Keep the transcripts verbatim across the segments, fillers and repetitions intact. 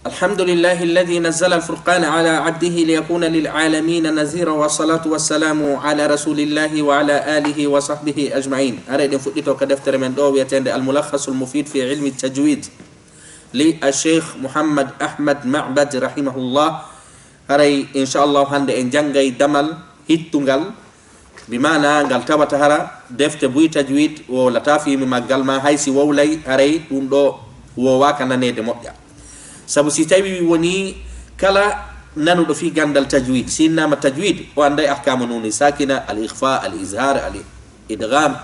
الحمد لله الذي نزل الفرقان على عبده ليكون للعالمين نذيرا، والصلاة والسلام على رسول الله وعلى آله وصحبه أجمعين. Haray eɗen fuɗɗito ka deftere men ɗo wi'eteende Al-Mulakhasul Mufid fi Ilmi Tajwid li Ash-Sheikh Muhammad Ahmad Ma'bad rahimahullah. Haray, inchallahu, hannde en janngay damal hittungal, bi maana ngal tawata hara defte buy tajwid wowlataa fii mi maggal, maa hay si wowlay, haray ɗum ɗo woowaaka naneede moƴƴa. Sabu si tawii wonii kala nanuɗo fii ganndal tajwid, si innaama tajwid, o annday ahkaamu nuuni saakina, al ikhfa, al izhar, al idgham,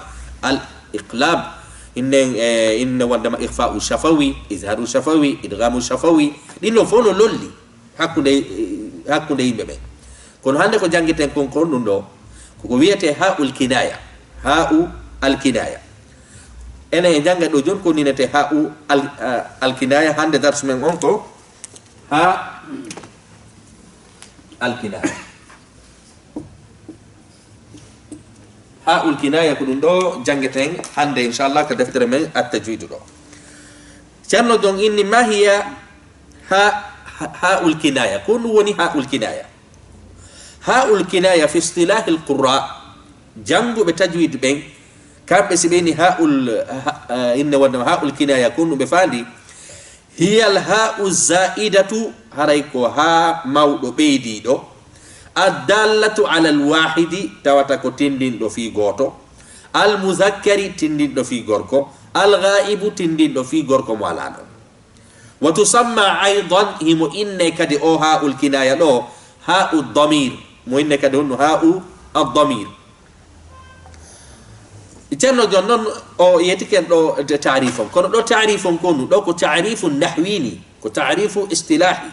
al iqlab, innen, eh, inne wonndema ikhfa'u shafawi, izharu shafawi, idghamu shafawi, ɗin ɗon fof no lolli hakkunde, hakkunde yimɓe ɓen. Kono hannde ko janngiten kon, kon ɗum ɗo, koko wiyetee ha'ul kinaya. Ha'u al kinaya. Enen e jannga ɗo jooni ko ninetee ha'u al, ah, al kinaya. Hannde darsu men on ko ha al kinaya. Ha'ul kinaya ko ɗum ɗo janngeten hannde, inchallah, ka deftere men At-Tajwidu ɗo. Ceerno Jon inni, ma hiya ha, ha, ha'ul kinaya. Ko ɗum woni ha'ul kinaya. Ha'ul kinaya fi istilahil qurra. Jannguɓe tajwid ɓen, kamɓe si ɓe inni ha'ul, ha, ha, inne wonde ha'ul kinaya, ko ɗum ɓe faandi. Hiyal ha'u za'idatu, haray ko haa mawɗo ɓeydiiɗo. Addallatu alal waahidi, tawata ko tindinɗo fii gooto. Al muzakkari, tindinɗo fii gorko. Al gha'ibu, tindinɗo fii gorko mo alaa ɗon. Wa tusamma aydan, himo inne kadi o ha'ul kinaya ɗo, ha'u damir. Mo inne kadi honno ha'u ad damir. Ceerno Jon non o yetike en ɗo taarif on. Kono ɗo taarif on ko ɗum, ɗo ko taarifu nahwi ni, ko taarifu istilahi.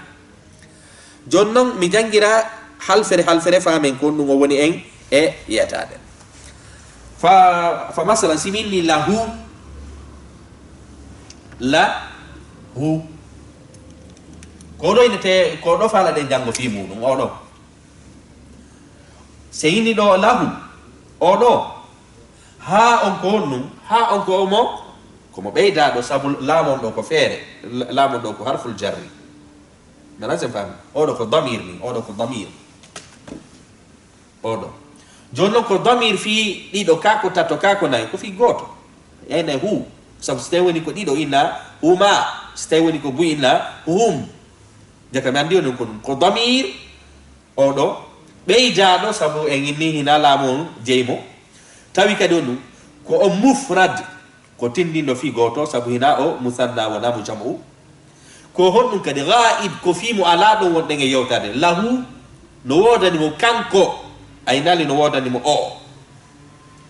Jon non mi janngira halfere halfere faamen ko ɗum o woni en e yetaade. Fa, fa masalan, si min ni lahu, lahu. Ko ɗo ine te, ko ɗo faalaɗen janngo fii muɗum, o ɗo. Sey ni ɗo lahu, o ɗo, haa on ko honɗum? Haa on ko mo, ko mo ɓeydaaɗo, sabu laamu on ɗo ko feere, la-, laamu on ɗo ko harful jarri. Nana sen faami? O ɗo ko damir ni, o ɗo ko damir. O ɗo. Jooni non ko damir fii ɗiɗo, kaa ko tato, kaa ko nayo, ko fii gooto. Ene hu, sabu si tawi woni ko ɗiɗo inna huma, si tawi woni ko buy inna hum. Jaka mi anndi on ko ɗum. Ko damir, o ɗo, ɓeydaaɗo, sabu en inni hina laamu on jeyi mo. Tawi kadi on ɗum, ko o mufrad, ko tindinɗo fii gooto, sabu hina o musanna, wona mo jam'u. Ko honɗum kadi? Ghaib, ko fii mo alaa ɗon wonɗen e yewtade. Lahu, no woodani mo kanko, aynali no woodani mo o.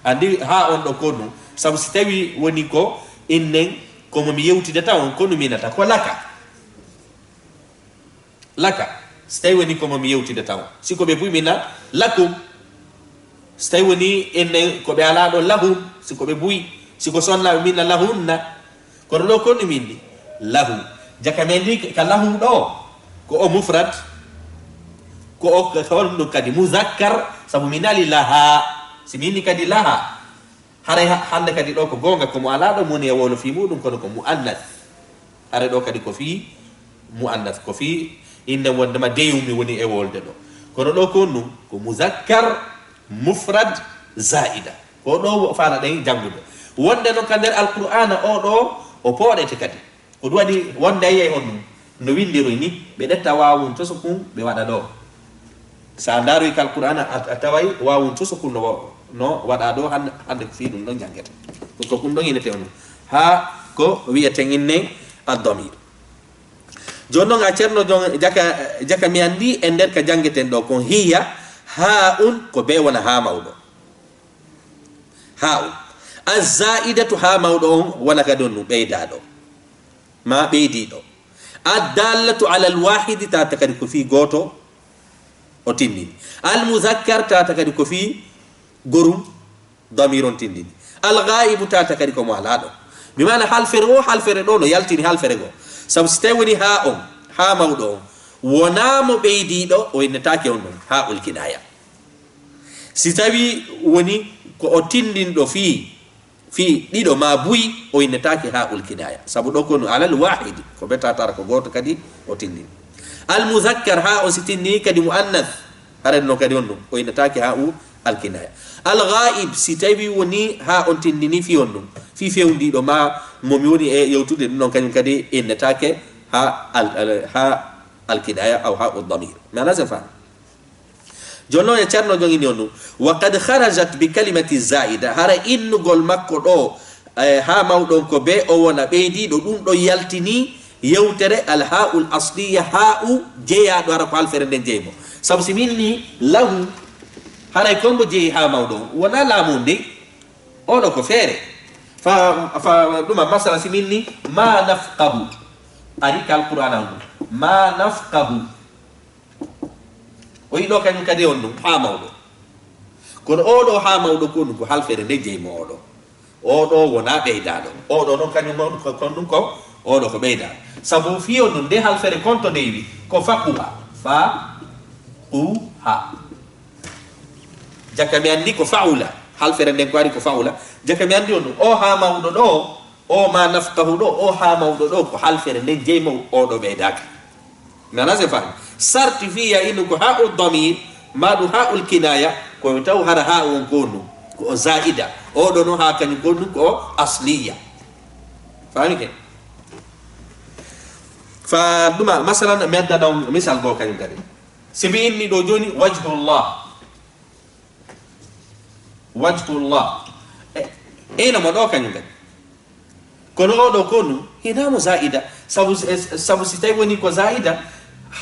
Anndi haa on ɗo ko ɗum, sabu si tawi woni ko innen, ko mo mi yewtidata on, ko ɗum minata, ko laka. Laka, si tawi woni ko mo mi yewtida taw. Si ko ɓe buy mi na lakum. Si tawi woni enen ko ɓe alaa ɗo lahum, si ko ɓe buy, si ko sonnaaɓe min na lahunna. Kono ɗo ko ɗum inni lahu. Jaka men ndi ka lahu ɗo, ko o mufrad, ko o, ko on ɗum kadi muzakkar, sabu mi nali laha. Si mi inni kadi laha, haray ha-, hannde kadi ɗo ko goonga, ko mo alaa ɗo mo woni e wowlo fii muɗum, kono ko muannas. Haray ɗo kadi ko fii muannas, ko fii inne wondema deyum mi woni e wolde ɗo. Kono ɗo ko ɗum, ko muzakkar, mufrad, zaida. Ko ɗo faala ɗen janngude. Wonde noon ka nder Alqur'aana o ɗo, o pooɗete kadi. Ko ɗum waɗi wonde a yiyay on ɗum no winndiroy ni, ɓe ƴetta waawun to sukun, ɓe waɗa ɗo. So a ndaaroy ka Alqur'aana, a, a taway waawun to sukun no, no waɗa ɗo, han-, hannde ko fii ɗum ɗon janngete. Ko, ko ɗum ɗon inete on. Haa ko wiyeten inne ad-damir. Jooni noon a ceerno jon-, jaka, jaka mi anndi e nder ka janngeten ɗo kon hiya, haa un ko bee wona haa mawɗo. Haa un. Az-zaa'idatu haa mawɗo on wona kadi on ɗum ɓeydaaɗo. Maa ɓeydiiɗo. Ad-daallatu alal waahidi tawata kadi ko fii gooto o tindini. Al-muzakkar tawata kadi ko fii gorum damir on tindini. Al-ghaa'ibu tawata kadi ko mo alaa ɗo. Bi maana halfere o, halfere ɗo no yaltini halfere goo. Sabu si tawi woni haa on, haa mawɗo on, wonaa mo ɓeydiiɗo, o innetaake on ɗon, haa ul kinaaya. Si tawi woni ko o tindinɗo fii fii ɗiɗo maa buy, o innetaake haa ul kinaya. Sabu ɗo konu alal wahidi, ko ɓe tatara ko gooto kadi o tindini. Al muzakkar, haa o si tindini kadi muannas, haray no kadi on ɗum, o innetaake haa u al kinaya. Al ghaib, si tawi woni haa on tindini fii on ɗum, fii fewndiiɗo maa mo mi woni e yewtude ɗum ɗon, kañum kadi innetaake haa al, al, haa al kinaya aw haa u damir. Mi anndaa si en faami. Jooni noon e Ceerno jogini on ɗum. Wa qad kharajat bi kalimati zaida, hara innugol makko ɗo, eh, haa mawɗon ko be o wona ɓeydiiɗo, ɗum ɗo yaltini yewtere al haa'ul asliya, haa'u jeyaaɗo hara ko halfere nden jeyi mo. Sabu si min ni lahu, haray ko mbo jeyi haa mawɗon, wona laamu ndey, oɗo ko feere. Fa, fa, ɗuma masala si min ni ma nafqahu, ari ka Alqur'aana on ɗum, ma nafqahu. O yiɗo kañum kadi on ɗum haa mawɗo. Kono oɗo haa mawɗo ko ɗum ko halfere nde jeyi mo oɗo. Oɗo wona ɓeydaaɗo. Oɗo noon kañum on ko, kon ɗum ko, oɗo ko ɓeydaaɗo. Sabu fii on ɗum nde halfere kon to nde iwi ko faquha. Fa, qu, ha. Jaka mi anndi ko faula. Halfere nden ko ari ko faula. Jaka mi anndi on ɗum. O haa mawɗo ɗo, o ma nafqahu ɗo, o haa mawɗo ɗo, ko halfere nden jeyi mo oɗo ɓeydaaka. Mi anndaa si en faami. Sarti fii ya inu ko haa ul damir, ma ɗum haa ul kinaya, ko taw hara haa on ko ɗum, ko o zaida. Oɗo no haa kañum ko ɗum, ko o asliya. Faami ke? Fa ɗuma, masalan, mi adda ɗon misal goo kañum kadi. Si mi inni ɗo jooni, wajhullah. Wajhullah. E, ina mo ɗo kañum kadi. Kono oɗo konu, hinaa mo zaida. Sabu, sabu si tawi woni ko zaida,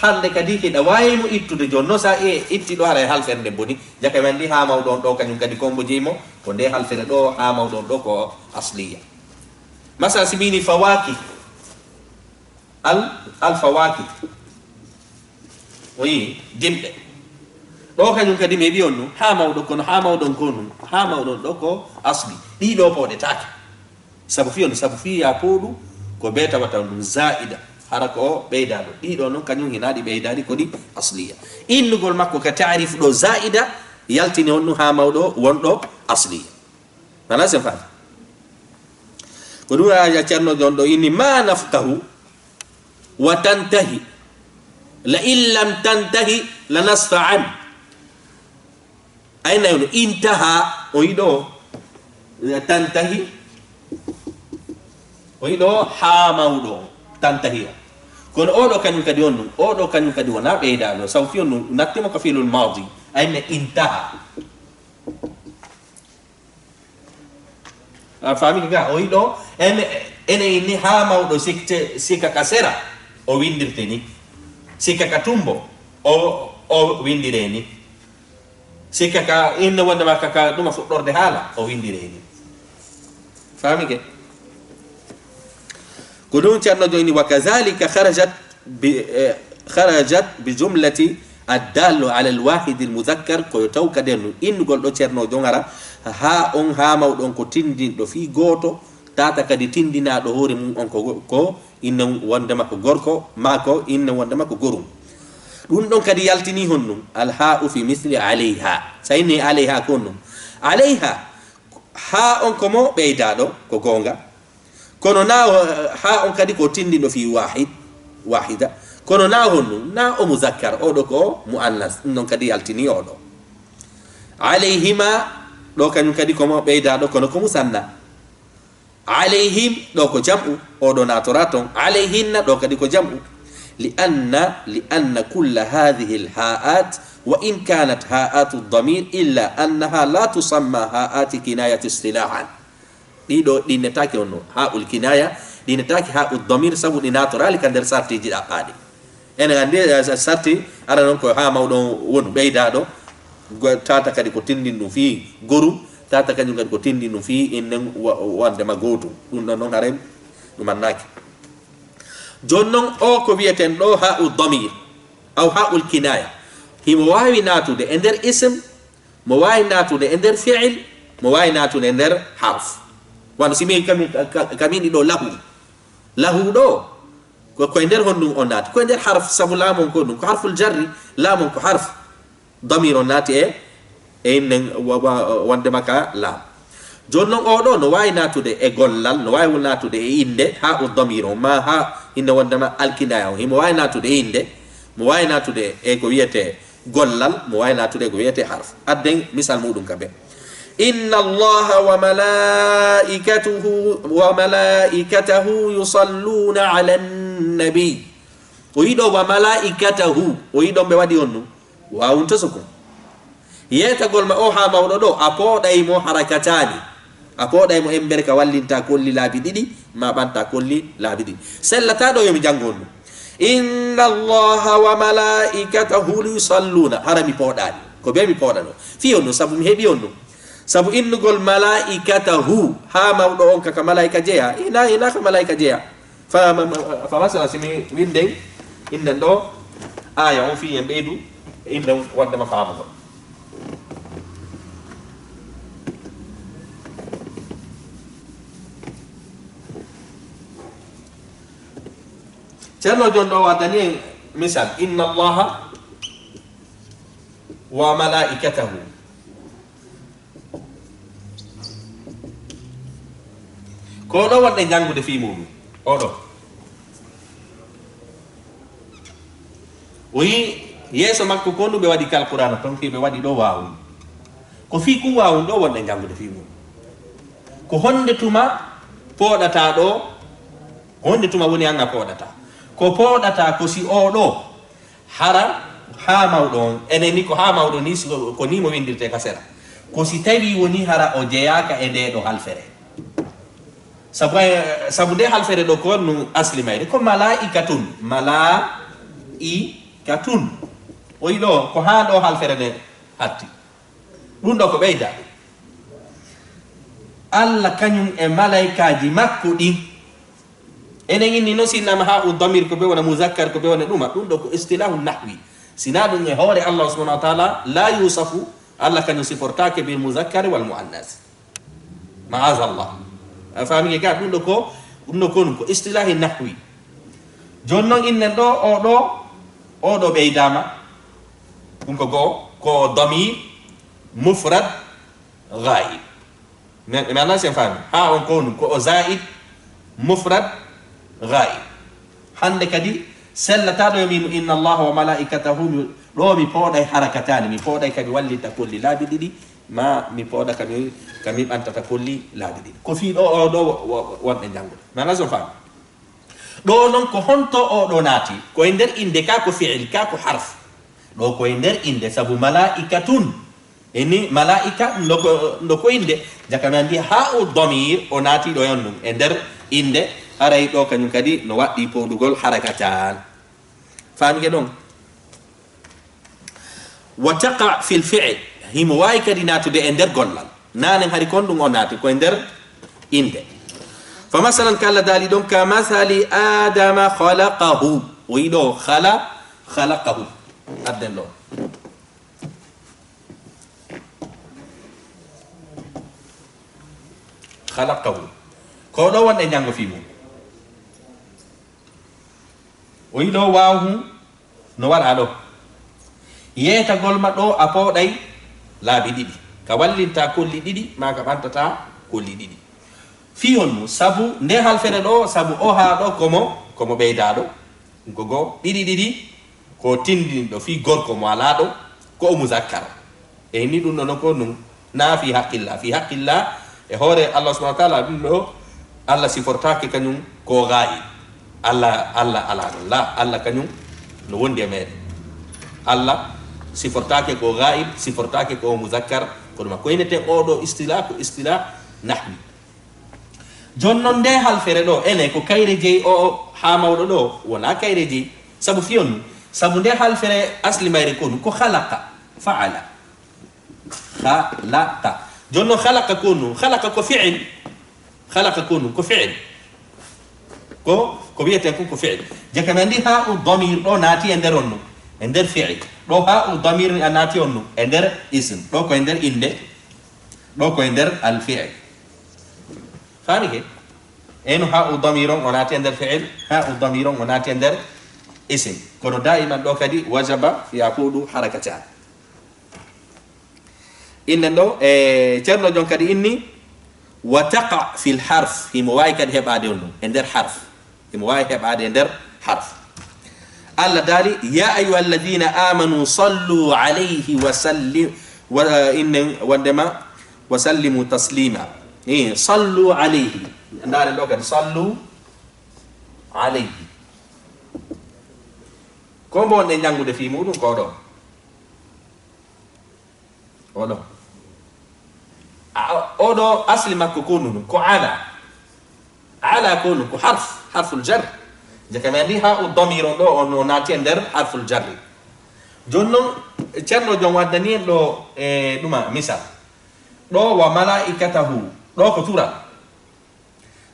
hannde kadi hiɗa waawi mo ittude jooni. No sa e itti ɗo hara e halfere nde boni. Jaka men ndi haa mawɗo on ɗo kañum kadi ko mbo jeyi mo, ko nde halfere ɗo haa mawɗo on ɗo ko asliya. Masa si mini fawaki. Al, al fawaki. O yii, dimɗe. Ɗo kañum kadi mi heɓi on ɗum, haa mawɗo kono, haa mawɗon ko ɗum, haa mawɗon ɗo ko asli. Ɗiɗo pooɗetaake. Sabu fii on, sabu fii ya pooɗu, ko be tawata on ɗum zaida. Hara ko ɓeydaaɗo. Ɗiɗo noon kañum hinaaɗi ɓeydaali ko ɗi asliya. Innugol makko ka taarif ɗo zaida, yaltini on ɗum haa mawɗo wonɗo asliya. Wala sen faami. Ko ɗum a, a Ceerno Jon ɗo inni, "Ma nafqahu wa tantahi. La in lam tantahi la nasfa'an." Ay nayono, intaha, o yiɗo, tantahi, o yiɗo haa mawɗo, tantahi o. Kono oɗo kañum kadi on ɗum, oɗo kañum kadi wona ɓeydaano, saw fi on ɗum, nattimo ko fiilul maadi, ay ne intaha. A faami ga, o yiɗo, en, ene inni haa mawɗo sikte, sika ka sera, o windirte ni. Sika ka tumbo, o, o windire ni. Sika ka inne wonde ma ka, ka ɗuma fuɗɗorde haala, o windire ni. Faami ke? Ko ɗum Ceerno jooni, "Wa kazalika kharajat bi, eh, kharajat bi jumlati addallu ala alwahidi almuzakkar." Ko yo taw kadi no innugol ɗo Ceerno jongara, haa on, haa mawɗo on ko tindinɗo fii gooto, tata kadi tindinaaɗo hoore mum on ko, ko inne wonde makko gorko, maa ko inne wonde makko gorum. Ɗum ɗon kadi yaltini honɗum, alhaa'u fi misli alayha. So inni alayha ko honɗum? Alayha, haa on ko mo ɓeydaaɗo, ko goonga. Kono na o, haa on kadi ko tindinɗo fii wahid, wahida. Kono na honɗum, na o muzakkar, oɗo ko muannas. Ɗum ɗon kadi yaltini oɗo. Alayhima, ɗo kañum kadi ko mo ɓeydaaɗo, kono ko musanna. Alayhim, ɗo ko jam'u, oɗo naatora ton. Alayhinna, ɗo kadi ko jam'u. Li anna, li anna kulla hadhihi alha'at, wa in kanat ha'atu damir, illa annaha la tusamma ha'ati kinayati istilahan. Ɗiɗo, ɗi innetaake on no, ha'ul kinaya, ɗi innetaake ha'u damir, sabu ɗi naatoraali ka nder sartiiji ɗaɓɓaaɗi. Enen anndi, eh, sa-, sarti, ara noon ko haa mawɗo on wonu ɓeydaaɗo, go-, tata kadi ko tindin ɗum fii goru, tata kañum kadi ko tindin ɗum fii innen wa-, wonde ma gootum. Ɗum ɗon noon haray ɗum annaaki. Jooni noon o ko wiyeten ɗo ha'u damir, aw ha'ul kinaya. Himo waawi naatude e nder ism, mo waawi naatude e nder fi'il, mo waawi naatude e nder harf. Wano si min kami-, ka-, ka-, kamini ɗo lahu. Lahu ɗo, ko, ko e nder honɗum o naati? Ko e nder harf, sabu laamon ko ɗum, ko harful jarri, laamon ko harf. Damir o naati e, e innen wa-, wa-, wonde maka laam. Jooni noon, oo ɗoo no waawi naatude e gollal, no waawi naatude e innde, haa o damir on, maa haa innde wondema alkinaya on. Himo waawi naatude e innde, mo waawi naatude e ko wiyetee gollal, mo waawi naatude e ko wiyetee harf. Adden misal muuɗum ka be. Inna Allaha wa malaikatahu, wa malaikatahu yusalluna ala nabi. O yiɗo wa malaikatahu, o yiɗon ɓe waɗi on ɗum. Waawun to sukun. Yeetagol ma o haa mawɗo ɗo, a pooɗay mo harakataani. A pooɗay mo embere ka wallinta kolli laabi ɗiɗi, ma ɓanta kolli laabi ɗiɗi. Sellata ɗo yo mi janngo on ɗum. Inna Allaha wa malaikatahu yusalluna. Hara mi pooɗaani. Ko be mi pooɗano. Fii on ɗum, sabu mi heɓi on ɗum. Sabu innugol malaikatahu haa mawɗo on ka, ka malaika jeya. Ina, ina ka malaika jeya. Fa, ma, ma, fa masala, si mi winden, innen ɗo, aya on fii en ɓeydu, innen wonde ma faamugol. Ceerno jon ɗo waddani en misal, inna Allaha wa malaikatahu. Ko ɗo wonɗen janngude fii muuɗum. O ɗo. O yi yeeso makko ko ɗum ɓe waɗi kal Qur'aana ton fii ɓe waɗi ɗo waawun. Ko fii kun waawun ɗo wonɗen janngude fii muuɗum. Ko honde tuma pooɗata ɗo? Ko honde tuma woni an a pooɗata? Ko pooɗata ko si o ɗo hara haa mawɗo on, enen ni ko haa mawɗo ni, si ko, ko ni mo windirte ka sera. Ko si tawi woni hara o jeyaaka e nde ɗo halfere. Sabu, eh, sabu nde halfere ɗo ko no asli mayre. Ko malaikatun, malaikatun. O yi ɗo, ko haa ɗo halfere nde hatti. Ɗum ɗo ko ɓeyda. Alla kañum e malaykaaji makko ɗin. Enen inni noon, si innama haa u damir ko be wona muzakkar, ko be wona ɗuma. Ɗum ɗo ko istilahu nahwi. Sina ɗum e hoore Allah subhanahu wa ta'ala, la yusafu, Allah kañum sifortaake bil muzakkari wal muannas. Ma'azallah. A faami ke ka? Ɗum ɗo ko, ɗum ɗo ko, ko istilahi nahwi. Jooni noon innen ɗo, o ɗo, o ɗo ɓeydaama. Ɗum ko go, ko damir mufrad ghaib. Mi, mi anndaa si en faami. Haa on ko ɗum, ko o zaid mufrad ghaib. Hannde kadi sellata ɗo yo min inna Allaha wa malaikatahu, mi, ɗo mi pooɗay harakataani, mi pooɗay kadi wallita kolli laabi ɗiɗi, ma mi pooɗa kami, kami ɓantata kolli laabi ɗiɗi. Ko fii ɗo, o ɗo wo-, wo-, wonɓe janngude. Mi anndaa si on faami. Ɗo noon ko honto o ɗo naati? Ko e nder innde ka ko fi'il, ka ko harf. Ɗo ko e nder innde, sabu malaikatun. E ni malaika, ndo ko, ndo ko innde. Jaka mi anndi haa o damir, o naati ɗo yon ɗum. E nder innde, haray ɗo kañum kadi no waɗɗi pooɗugol harakatan. Faami ke ɗon? Wa taqa fil fi'l, himo waawi kadi naatude e nder gollal. Nanen hari kon ɗum o naati ko e nder innde. Fa masalan, kala daali ɗon, ka masali Adama khalaqahu. O yi ɗo, khala, khalaqahu. Adden ɗo. Khalaqahu. Ko ɗo wonɗe janngo fii mum. O yi ɗo waawu hum. No waɗa ɗo. Yeetagol ma ɗo a pooɗay laabi ɗiɗi. Ka wallinta kolli ɗiɗi, maa ka ɓantata kolli ɗiɗi. Fii honɗum? Sabu nde halfere ɗo, sabu o haa ɗo komo, komo ɓeydaaɗo. Ko go ɗiɗi ɗiɗi, ko tindiniɗo fii gorko mo alaa ɗo, ko o muzakkar. E ni ɗum ɗon ko ɗum na fi haqqillah. Fi haqqillah, e hoore Allah subhanahu wa ta'ala, ɗum ɗo Allah sifortaake kañum ko ghaib. Allah, Allah alaa ɗon. La, Allah kañum no wondi e meɗen. Allah sifortaake ko ghaib, sifortaake ko muzakkar, ko ɗum. Ko inete o ɗo istilah, ko istilah nahwi. Jooni noon nde halfere ɗo, ene ko kayre jeyi o, o haa mawɗo ɗo, wonaa kayre jeyi. Sabu fiyon, sabu nde halfere asli mayre konu, ko khalaqa, fa'ala. Khalaqa. Jooni noon khalaqa konu, khalaqa ko fi'il. Khalaqa konu, ko fi'il. Ko, ko wiyeten kon ko fi'il. Jaka mi anndi haa u damir ɗo naati e nder on ɗum, e nder fi'il. Ɗo haa u damir a naati on ɗum, e nder ism. Ɗo ko e nder innde, ɗo ko e nder al fi'il. Faami ke? Eno haa u damir on o naati e nder fi'il, haa u damir on o naati e nder ism. Kono daiman ɗo kadi wajaba ya fuɗu harakatan. Innen ɗo, e Ceerno jon kadi inni, Wa taqa fil harf, himo waawi kadi heɓaade on ɗum e nder harf. Himo waawi heɓaade e nder harf. Allah daali, "Ya ayyuha alladhina amanu sallu alayhi wa sallim," wa, innen wondema, "wa sallimu taslima." Eh, "sallu alayhi." Ndaaren ɗo kadi, "sallu alayhi." Ko mbo wonɗen janngude fii muuɗum ko ɗo? Oɗo. A, oɗo asli makko ko ɗum, ko ala. Ala ko ɗum, ko harf, harful jar. Jaka mi anndi haa o damir on ɗo, on o naati e nder harful jarri. Jooni noon, Ceerno Joom waddani en ɗo, e, ɗuma, misal. Ɗo wa malaikatahu, ɗo ko tura.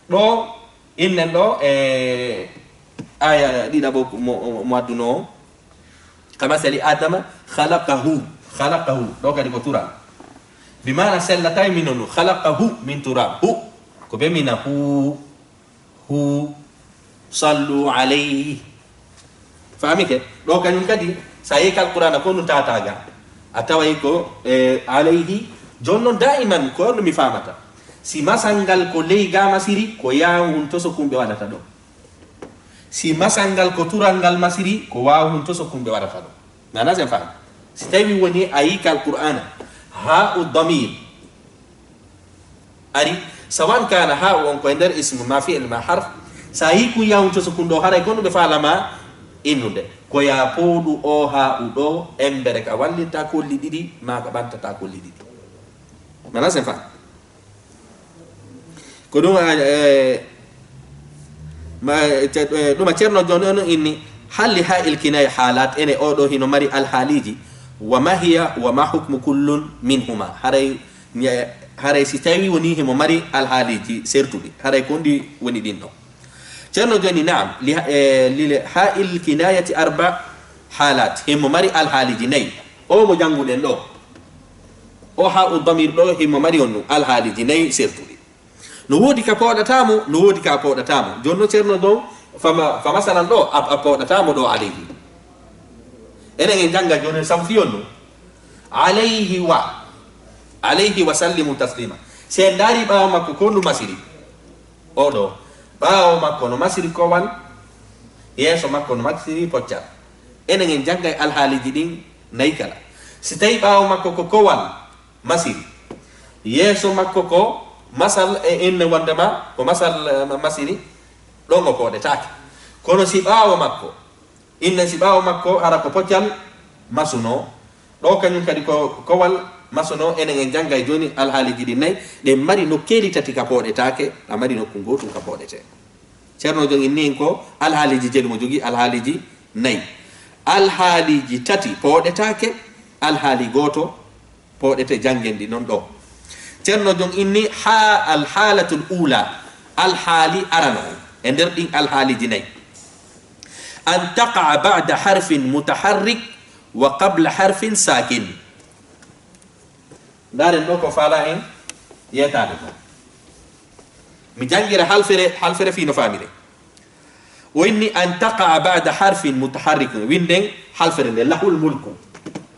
Ɗo, innen ɗo, e, aya ɗiɗaɓo mo, mo adduno o. Ka masali Adama, khalaqahu, khalaqahu. Ɗo kadi ko tural. Bi maana sella tawi min onu, khalaqahu min turab. Hu. Ko be mina hu. Hu. Sallu alayhi. Faamike? Ɗo kañum kadi, so a yehi ka Alqur'aana, ko ɗum tawata ga. A taway ko, e, alayhi. Jooni noon, daa'iman, ko ɗum mi faamata. Si masal ngal ko ley ga masiri, ko yaawun tosokunɓe waɗata ɗo. Si masal ngal ko tural ngal masiri, ko waawun tosokunɓe waɗata ɗo. Nana sen faam? Si tawi woni a yi ka Alqur'aana, haa u damir ari, sawan kana haa u on ko e nder ismu ma fi'il ma harf, sa yi kun yaawun tosokunɗo, haray ko ɗum ɓe faalama innude. Ko ya pooɗu o haa u ɗo, embere ka wallirta kolli ɗiɗi, ma ka ɓantata kolli ɗiɗi. Nana sen faam? Ko ɗum, eh, ma, ce-, eh, ɗum a Ceerno Joom on inni, halli haa ilkinay haalat, ene oɗo hino mari alhaaliji, wa ma hiya, wa ma hukmu kullun minhuma. Haray, ñe-, haray si tawi woni himo mari alhaaliji sertuɗi, haray ko ndi woni ɗin ɗo. Ceerno Joom ni, naam, li, eh, li, li, haa ilkinayati arba haalat, himo mari alhaaliji nayi. O mo jannguɗen ɗo. O haa u damir ɗo, himo mari on ɗum alhaaliji nayi sertuɗi. No woodi ka pooɗata mo, no woodi ka pooɗata mo. Jooni no Ceerno Joom, fama, fa masalan ɗo, a, a pooɗata mo ɗo alayhi. Enen en jannga jooni sabu fiyon ɗum. Alayhi wa, alayhi wa sallimu taslima. Si en ndaari ɓaawo makko ko ndu masiri. O ɗo, ɓaawo makko no masiri kowal, yeeso makko no masiri poccal. Enen en janngay alhaaliji ɗin nayi kala. Si tawi ɓaawo makko ko kowal masiri, yeeso makko ko masal e inne wondema ko masal, eh, ma-, masiri, ɗon o pooɗetaake. Kono si ɓaawo makko, innen si ɓaawo makko hara ko poccal masuno, ɗo kañum kadi ko kowal masuno, enen en janngay jooni alhaaliji ɗin nayi, ɗen mari nokkeeli tati ka pooɗetaake, a mari nokku ngootu ka pooɗetee. Ceerno Joom inni en ko alhaaliji jelu mo jogii, alhaaliji nayi. Alhaaliji tati pooɗetaake, alhaali gooto pooɗete, janngen ɗi non ɗo. Ceerno Joom inni ha alhaalatul uula, alhaali arano e nder ɗin alhaaliji nayi. An taqa'a ba'da harfin mutaharrik wa qabla harfin saakin. Ndaaren ɗo ko faala en yeetaade ko. Mi janngira halfere, halfere fii no faamire. O inni an taqa'a ba'da harfin mutaharrikin. Winden halfere nde, lahul mulku.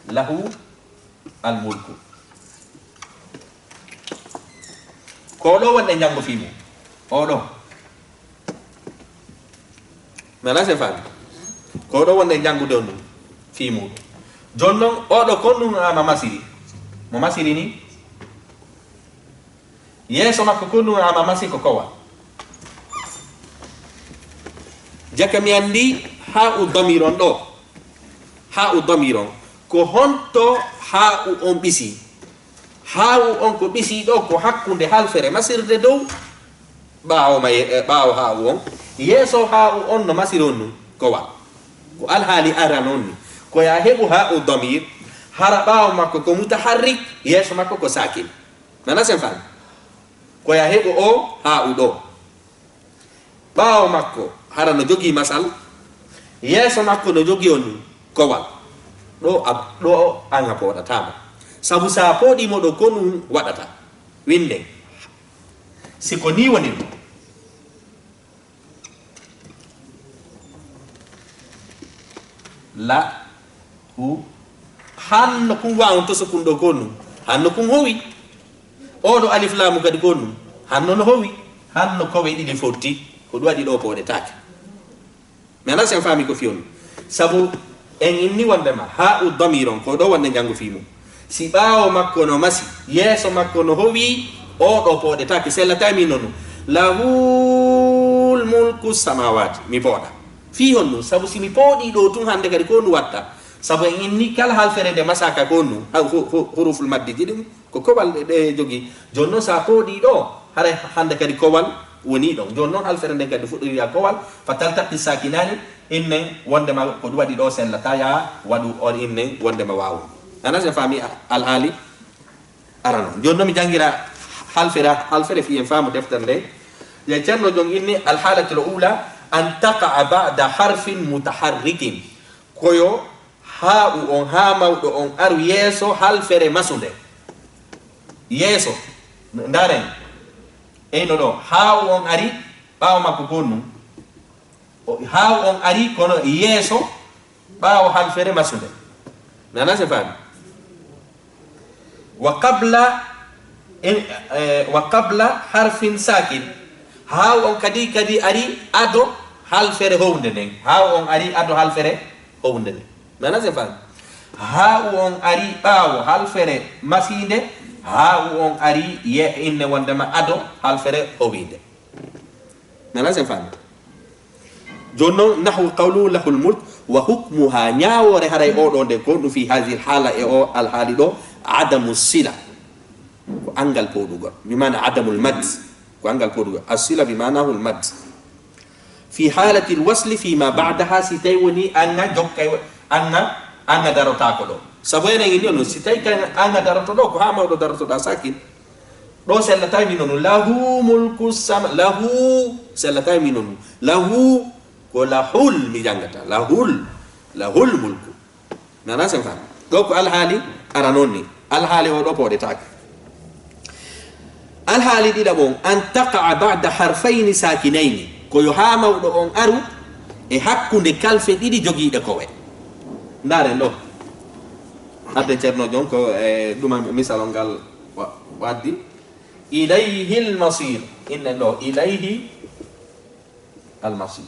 Lahu al mulku. Ko ɗo wonɗen janngo fii mum. O ɗo. Mi alaa si en faami. Ko ɗo wonɗen janngude on ɗum fii muuɗum. Jooni non, oɗo kon ɗum ama masiri. Mo masiri ni? Yeeso makko kon ɗum ama masi ko kowal. Jaka mi anndi haa u damir on ɗo. Haa u damir on. Ko honto haa u on ɓisi? Haa u on ko ɓisi ɗo ko hakkunde halfere masirde dow. Ɓaawo ma ye-, eh, ɓaawo haa u on. Yeeso haa u on no masiri on ɗum. Ko wa. Ko alhaali aran on ni. Ko ya heɓu haa u damir. Hara ɓaawo makko ko mutaharrik, yeeso makko ko sakin. Nana sen faami? Ko ya heɓu o haa u ɗo. Ɓaawo makko hara no jogii masal. Yeeso makko no jogii on kowal. Ɗo a, ɗo an a pooɗataama. Sabu sa pooɗii mo ɗo ko ɗum waɗata. Winden. Si ko nii woni ɗum. La, hu, hanno kun wa on toso kun ɗo ko ɗum. Hanno kun howi. Oɗo alif laamu kadi ko ɗum. Hanno no howi, hanno kowe ɗiɗi fotti, ko ɗum waɗi ɗo pooɗetaake. Mi alaa si en faami ko fiyonno. Sabu en inni wondema haa u damir on, ko ɗo wonde njanngu fii mum. Si ɓaawo makko no masi, yeeso makko no howi, o ɗo pooɗetaake, sellataay min nonu. Lahul mulku samawati, mi pooɗa. Fii honno? Sabu si mi pooɗii ɗo tun hannde kadi ko ɗum watta. Sabu en inni kala halfere nde masaaka ko ɗum, ha-, hu-, hu-, huruful maddi ji ɗum, ko kowal ɗe, ɗe jogii. Jooni noon, so a pooɗii ɗo, haray hannde kadi kowal wonii ɗon. Jooni noon, halfere nden kadi fuɗɗorii e kowal, fa taltaqi sakinani, innen wondema ko ɗum waɗi ɗo sellataa, yaa waɗu on innen wondema waawu. Ana se faami a-, alhaali arano. Jooni noon, mi janngira halfere, halfere fii en faamu deftere nde. Ya Ceerno Jong inni, alhalatul ula, an taqa'a ba'da harfin mutaharrikin. Ko yo Haa'u on, haa mawɗo on aru yeeso halfere masunde. Yeeso. Ndaaren. Eyno ɗo. Haa'u on ari ɓaawo makko ko ɗum. O, haa'u on ari kono yeeso ɓaawo halfere masunde. Nana se faami? Wa qabla, eh, eh, wa qabla harfin sakin. Haa'u on kadi, kadi ari ado halfere hownde nden. Haa'u on ari ado halfere hownde nden. Nana se faami? Haa'u on ari ɓaawo halfere masiinde. Haa'u on ari ye inne wondema ado halfere howiinde. Nana se faami? Jooni noon, nahwu qawlu lahul mulk wa hukmuha, ñaawoore haray oo ɗoo nde ko ɗum fi haazihil haala, e oo alhaali ɗoo, adamu sila, ko anngal pooɗugol, bi maana adamul mad, ko anngal pooɗugol, as sila bi maanahul mad. Fi haalatil wasli fi ma ba'daha, si tawi woni anga jokkay, anga, anga darotaako ɗoo. Sabu enen inni on, si tawi kan anga daroto ɗoo, ko haa mawɗo darotoɗaa sakin. Ɗo sellataay min nonu. Lahu mulku sama, lahu sellataay min nonu. Lahu ko lahul mi janngata. Lahul, lahul mulku. Nana sen faami. Ɗo ko alhaali ara noon ni. Alhaali o ɗo pooɗetaake. Alhaali ɗiɗaɓo on, an taqa'a ba'da harfayni sakinayni. Ko yo haa mawɗo on aru e hakkunde kalfe ɗiɗi jogiiɗe kowe. Ndaaren ɗo. Adde Ceerno Jon ko e ɗuma misal on ngal wa-, waddi. Ilayhil masir. Innen ɗo, ilayhi al masir.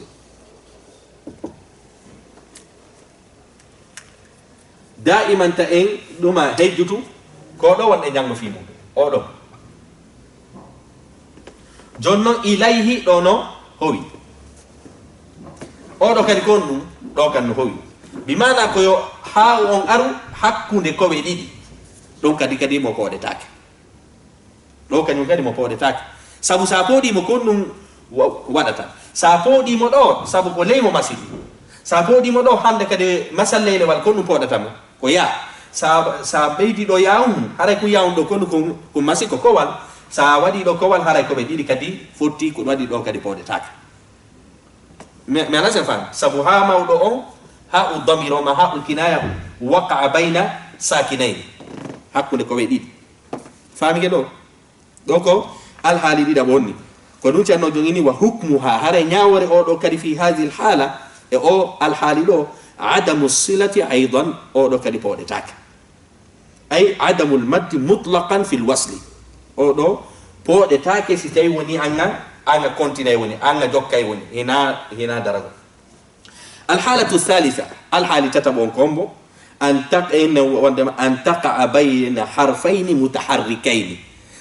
Daa'imanta en ɗuma hejjutu, ko ɗo wonɗe janngo fii mum. O ɗo. Jooni noon, ilayhi ɗo no howi. O ɗo kadi ko on ɗum, ɗo kan no howi. Bi maana ko yo haa on aru hakkunde kowe ɗiɗi. Ɗum kadi, kadi mo pooɗetaake. Ɗo kañum kadi mo pooɗetaake. Sabu sa pooɗii mo, ko ɗum wa-, waɗata. Sa pooɗii mo ɗo, sabu ko ley mo masiri. Sa pooɗii mo ɗo, hannde kadi masal leylewal, ko ɗum pooɗata mo. Ko yaa. Sa, sa ɓeydi ɗo yaawun, haray ko yaawun ɗo, ko ɗum ko, ko masi ko kowal. Sa waɗi ɗo kowal, haray ko ɓe ɗiɗi kadi fotti, ko ɗum waɗi ɗo kadi pooɗetaake. Mi, mi alaa sen faami. Sabu haa mawɗo on, haa u damir o ma haa u kinaya, waqa'a bayna sakinayni. Hakkunde kowe ɗiɗi. Faami ke ɗo? Ɗo ko alhaali ɗiɗaɓo on ni. Ko ɗum Ceerno jogini wa hukmuha, haray ñaawoore o ɗo kadi fi haazihil haala, e o alhaali ɗo, adamu silati aydan, o ɗo kadi pooɗetaake. Ay adamul maddi mutlaqan fil wasli. O ɗo pooɗetaake si tawi woni anga, anga continue woni, anga jokkay woni, hina, hina daragol. Alhaalatu thalitha, alhaali tataɓo on kombo, an taq-, inna wondema an taqa'a bayna harfayni mutaharrikayni.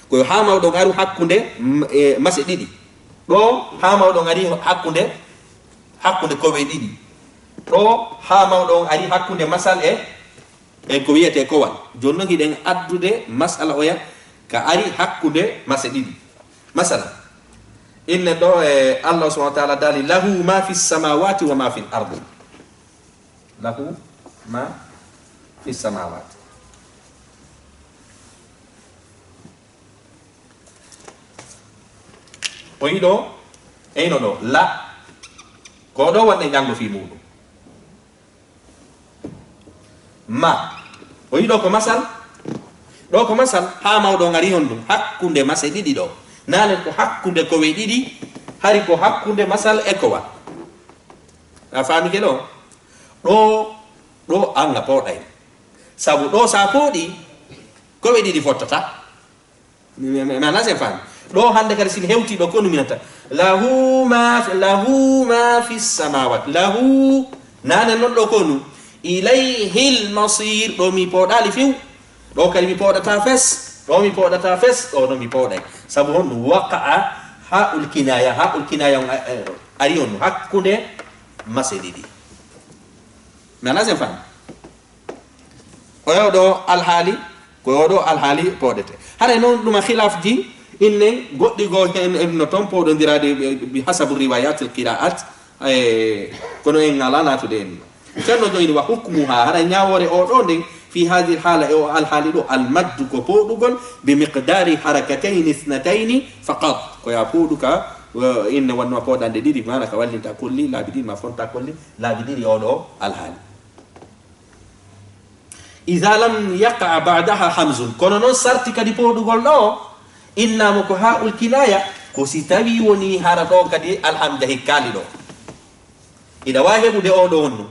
Ko yo haa mawɗo on aru hakkunde, m-, e, mase ɗiɗi. Ɗo haa mawɗo on ari hakkunde, hakkunde kowe ɗiɗi. Ɗo haa mawɗo on ari hakkunde masal e, e ko wiyetee kowal. Jooni noon hiɗen addude masala oya ka ari hakkunde mase ɗiɗi. Masala, inne ɗo e Allah subhanahu wa ta'ala daali, "Lahu ma fi samawati wa ma fil ardi." Lahu ma fi samawati. O yiɗo, eyno ɗo, la, ko ɗo wonde janngo fii muuɗum. Ma. O yiɗo ko masal. Ɗo ko masal, haa mawɗo ngari on ɗum. Hakkunde mase ɗiɗi ɗo. Nanen ko hakkunde kowe ɗiɗi, hari ko hakkunde masal e kowal. A faami ke ɗo? Ɗo, ɗo anga pooɗay. Sabu ɗo sa pooɗi, kowe ɗiɗi fottata. Mi, mi, mi, mi alaa sen faami. Ɗo hannde kadi, si mi hewtii ɗo, ko no minata. Lahu ma fi, lahu ma fi samawat. Lahu, nanen non ɗo ko nu. Ilayhil masir, ɗo mi pooɗaali few. Ɗo kadi mi pooɗata fes. Ɗo mi pooɗata fes. Ɗo no mi pooɗay. Sabu honɗum? Waqa'a ha'ul kinaya. Ha'ul kinaya on, eh, eh, ari on hakkunde mase ɗiɗi. Mi alaa sen faami. Ko e oɗo alhaali, ko e oɗo alhaali pooɗete. Haray noon ɗuma khilaafji innen goɗɗi goo heen en no toon pooɗondiraade bi, bi hasabu riwayatil qiraat, e, kono en ngalaa naatude en. Ceerno jooni wa hukmuha, haray ñaawoore o ɗo nden, fi hadhihi haala, e o alhaali ɗo, al maddu ko pooɗugol, bi miqdaari harakatayni ithnatayni faqat. Ko ya pooɗu ka, eh, inne wonnoo pooɗande ɗiɗi, maana ka wallinta kolli, laabi ɗiɗi, ma fonta kolli, laabi ɗiɗi oɗo alhaali. Iza lam yaqa ba'daha hamzun. Kono noon sarti kadi pooɗugol ɗo, innaama ko haa'ul kinaya, ko si tawi woni hara ɗo kadi alhamja hikkaali ɗo. Hiɗa waawi heɓude oo ɗo honno.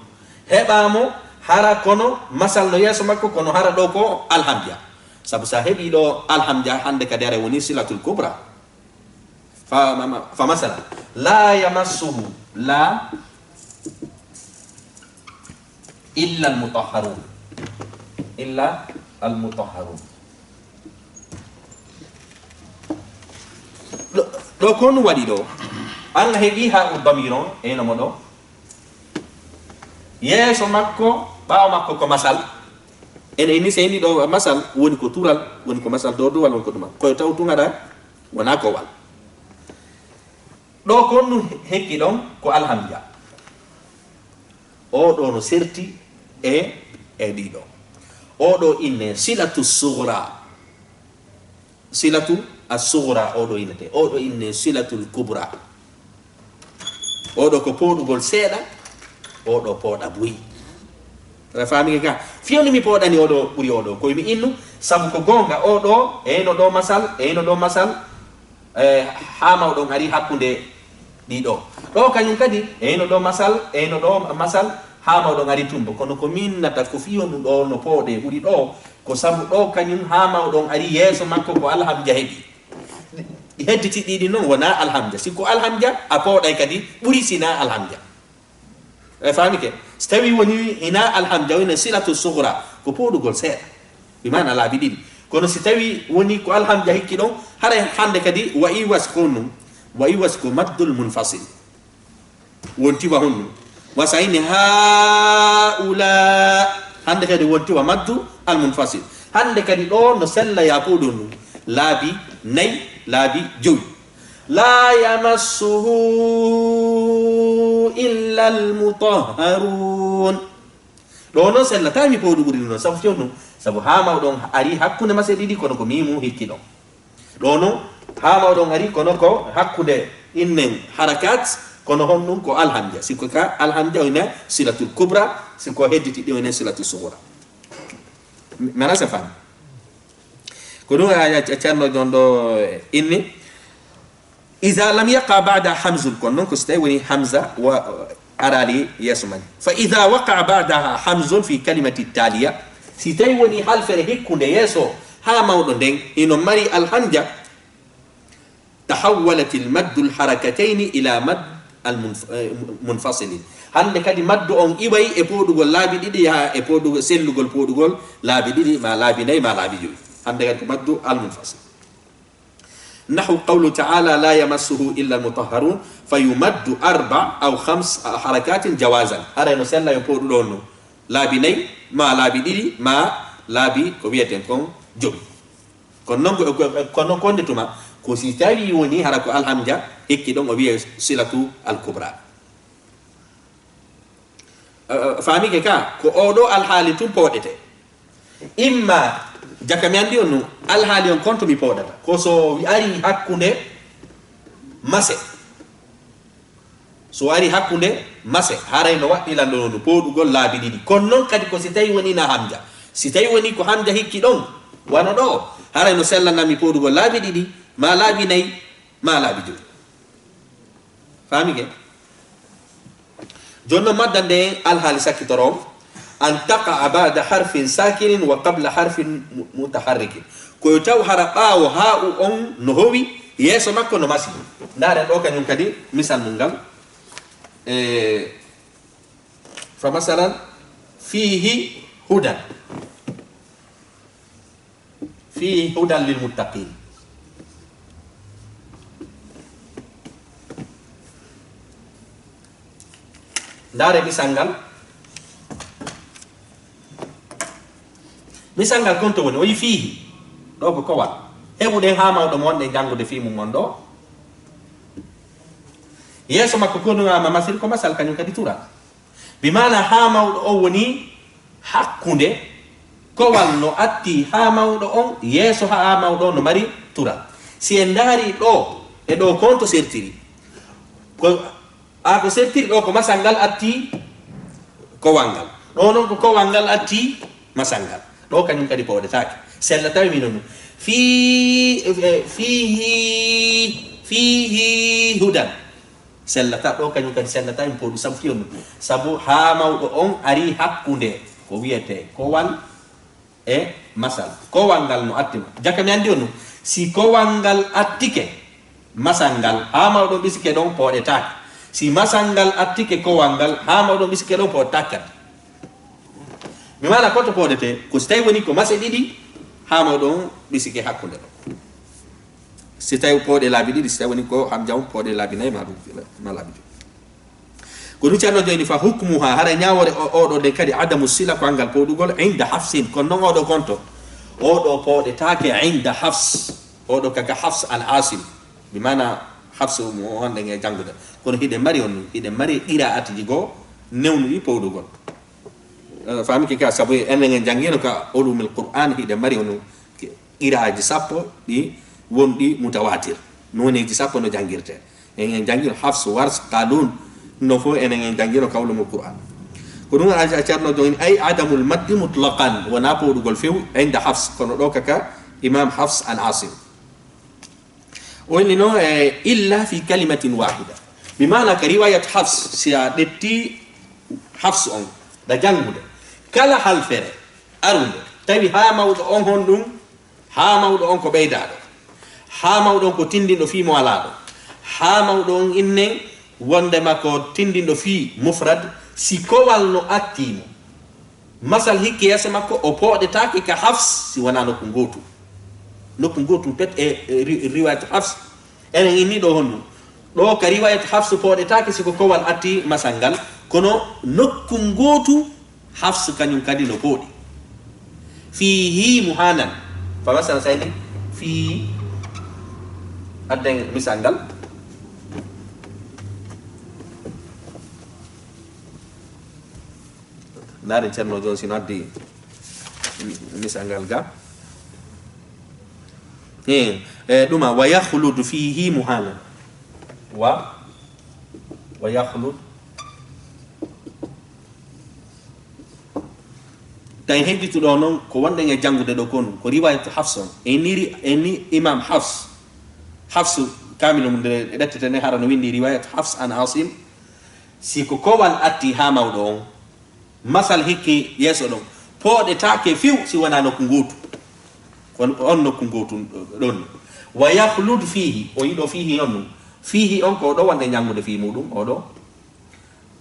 Heɓaa mo hara kono masal no yeeso makko, kono hara ɗo ko alhamja. Sabu sa heɓii ɗo alhamja, hannde kadi ara woni silatul kubra. Fa, ma, ma, fa masala, la yamassuhu, la, illa almutahharun. Illa almutahharun. Ɗo, ɗo ko honɗum waɗi ɗo? An a heɓii haa'ul damir on, e no mo ɗo. Yeeso makko, ɓaawo makko ko masal. Ene inni seyni ɗo masal, woni ko tural, woni ko masal dowdowal, woni ko ɗuma. Koyo taw tun haɗa, wona kowal. Ɗo ko honɗum hekki ɗon? Ko alhamja. O ɗo no serti e, e ɗiɗo. O ɗo inne silatu sugra. Silatu as-sugra, o ɗo innete. O ɗo inne silatul kubra. O ɗo ko pooɗugol seeɗa, o ɗo pooɗa buy. Aɗa faami ka? Fiyoni mi pooɗani o ɗo ɓuri o ɗo. Koy mi innu, sabu ko goonga o ɗo, e no ɗo masal, e no ɗo masal, e, haa mawɗon ari hakkunde ɗiɗo. Ɗo kañum kadi, e no ɗo masal, e no ɗo masal, haa mawɗon ari tumbo. Kono ko minnata ko fiyonu ɗo no pooɗe ɓuri ɗo, ko sabu ɗo kañum haa mawɗon ari yeeso makko ko alhamja heɓi. Hedditi ɗiɗi noon wona alhamja. Si ko alhamja, a pooɗay kadi ɓuri si na alhamja. E faami ke? Si tawi woni hina alhamja, woni silatu sugra, ko pooɗugol seeɗa. Bi maana laabi ɗiɗi. Kono si tawi woni ko alhamja hikki ɗon, haray hannde kadi wa iwas ko nun. Wa iwas ko maddul munfasil. Wonti wa honno? Wa sayni haula. Hannde kadi wonti wa maddu al munfasil. Hannde kadi ɗo no sella ya pooɗon nun. Laabi nay, laabi jowi. La yamassuhu illa almutahharun. Ɗo noon sellata mi pooɗu ɓuri noon, sabu fewnu, sabu haa mawɗon ari hakkunde mase ɗiɗi, kono ko miimu hikki ɗon. Ɗo noon, haa mawɗon ari, kono ko hakkunde innen harakat, kono honɗum ko alhamja. Si ko ka alhamja o ina silatul kubra, si ko hedditi ɗi o ina silatul sugra. Mi, mi alaa sa faami. Ko ɗum a, a, a Ceerno jon ɗo inni. Iza lam yaqa ba'da hamzun, kono noon ko si tawi woni hamza wa, araali yeeso man. Fa iza waqa ba'daha hamzun fi kalimati taliya, si tawi woni halfere hikkunde yeeso haa mawɗo nden, hino mari alhamja, tahawwalat al maddu al harakatayni ila mad al munf-, eh, munfasilin. Hannde kadi maddu on iway e pooɗugol laabi ɗiɗi, yaha e pooɗugol, sellugol pooɗugol laabi ɗiɗi, ma laabi nayi, ma laabi jowi. Hannde kadi ko maddu al munfasil. Nahu qawlu ta'ala, la yamassuhu illa al mutahharun, fa yumaddu arba aw khams harakatin jawazan. Haray no sella yo pooɗu ɗon no. Laabi nayi, ma laabi ɗiɗi, ma laabi ko wiyeten kon jowi. Kono noon ko, ko, kono konde tuma, ko si tawi woni hara ko alhamja, hikki ɗon o wiye silatu al kubra. Eh, eh, faamike ka, ko oɗo alhaali tun pooɗete. Imma, jaka mi anndi on nun, alhaali on konto mi pooɗata. Ko so ari hakkunde mase. So ari hakkunde mase, haray no waɗɗi lanɗo non pooɗugol laabi ɗiɗi. Kono noon kadi ko si tawi woni na hamja. Si tawi woni ko hamja hikki ɗon, wano ɗo, haray no sellanami pooɗugol laabi ɗiɗi, ma laabi nayi, ma laabi jowi. Faamike? Jooni noon madda nde alhaali sakkitoro on, an taqa ba'da harfin sakinin wa qabla harfin mu-, mutaharrikin. Ko yo taw hara ɓaawo haa'u on no howi, Yeeso makko no masi. Ndaaren ɗo kañum kadi misal mum ngal. E, fa masalan, fiihi hudan. Fiihi hudan lil muttaqin. Ndaare misal ngal. Misal ngal konto woni, o yi fiihi. Ɗo ko kowal. Heɓuɗen haa mawɗo mo wonɗen janngude fii mum on ɗo. Yeeso makko ko ɗum ama masiri ko masal kañum kadi tural. Bi maana haa mawɗo on woni hakkunde kowal no atti haa mawɗo on, yeeso haa mawɗo on no mari tural. Si en ndaari ɗo e ɗo konto sertiri. Ko A ko sertiri ɗo ko masal ngal atti kowal ngal. Ɗo noon ko kowal ngal atti masal ngal. Ɗo kañum kadi pooɗetaake. Sella tawi mino ɗum. Fii, eh, fiihi, fiihi hudan. Sellata ɗo kañum kadi sellata mi pooɗu sabu fii on ɗum. Sabu haa mawɗo on ari hakkunde ko wiyetee kowal e masal. Kowal ngal no attima. Jaka mi anndi on ɗum. Si kowal ngal attike masal ngal, haa mawɗo ɓisike ɗon pooɗetaake. Si masal ngal attike kowal ngal, haa mawɗo ɓisike ɗon pooɗetaake kadi. Mi maana koto pooɗetee, ko si tawi woni ko mase ɗiɗi, haa mawɗo on ɓisike hakkunde ɗon. Si tawi pooɗe laabi ɗiɗi, si tawi woni ko hamja on pooɗe laabi nayi ma ɗum, ma laabi ɗiɗi. Ko ɗum Ceerno jooni fa hukmuha, hara ñaawoore o-, oɗo nden kadi adamu sila ko anngal pooɗugol inda Hafsin, kono noon oɗo konto, oɗo pooɗetaake inda Hafs, oɗo kaka Hafs an Asim, bi maana Hafs mo wonɗen e janngude. Kono hiɗen mari on, hiɗen mari qiraa'atiji goo newnuɗi pooɗugol. Eh, faami ke ka, sabu enen en janngino ka ulumul Qur'an, hiɗen mari on qiraaji sappo ɗi wonɗi mutawatir. Nooneeji sappo no janngirtee. En, en janngino Hafs, Wars, Qalun, no fof enen en janngino ka ulumul Qur'an. Ko ɗum a, a Ceerno jooni, ay adamul maddi mutlaqan, wonaa pooɗugol few, inda Hafs, kono ɗo kaka Imam Hafs an Asim. O inni noon, e, illa fi kalimatin wahida. Bi maana ka riwayat Hafs, si a ƴetti Hafs on, ɗa janngude. Kala halfere arunde, tawi haa mawɗo on honɗum, haa mawɗo on ko ɓeydaaɗo, haa mawɗo on ko tinndinɗo fii mo alaa ɗo, haa mawɗo on innen wondema ko tinndinɗo fii mufrad, si kowal no attii mo. Masal hikki yeeso makko, o pooɗetaake ka Hafs si wonaa nokku ngootu. Nokku ngootu pet e, e ri-, riwayat Hafs. Enen inni ɗo honɗum? Ɗo ka riwayat Hafs pooɗetaake si ko kowal atti masal ngal, kono nokku ngootu Hafs kañum kadi no pooɗi. Fiihi muhanan. Fa masal sayni fii adden misal ngal. Ndaaren Ceerno jooni si no addi misal ngal ga. He, e, ɗuma, wa yakhludu fihi muhanan. Wa, wa yakhludu. Tawi hedditu ɗo noon, ko wonɗen e janngude ɗo kon, ko riwayat Hafs on. E ni ri-, e ni Imam Hafs. Hafs, kaamil mum nde ƴettete ne, hara no winndi riwayat Hafs an Asim. Si ko kowal atti haa mawɗo on, masal hikki yeeso ɗon, pooɗetaake few si wonaa nokku ngootu. Kono on nokku ngootu ɗon. Wa yakhludu fiihi, o yiɗo fiihi on ɗum. Fiihi on ko ɗo wonde ñanngude fii muɗum, oɗo.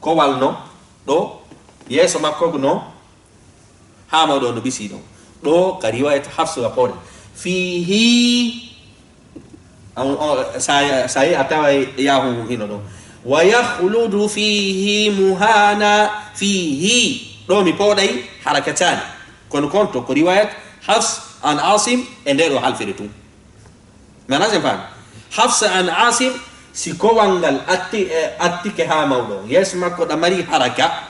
Kowal no, ɗo, yeeso makko no, haa mawɗo no ɓisii ɗon. Ɗo ka riwayat Hafs wa pooɗe. Fiihi, on, on, sa, sa yi a taway yaahu hino ɗon. Wa yakhludu fiihi muhana fiihi. Ɗo mi pooɗay harakataani. Kono kon to ko riwayat Hafs an Asim e nde ɗo halfere tun. Mana sen faami? Hafsa an Asim, si kowal ngal atti, e, attike haa mawɗo on. Yeeso makko ɗa mari haraka,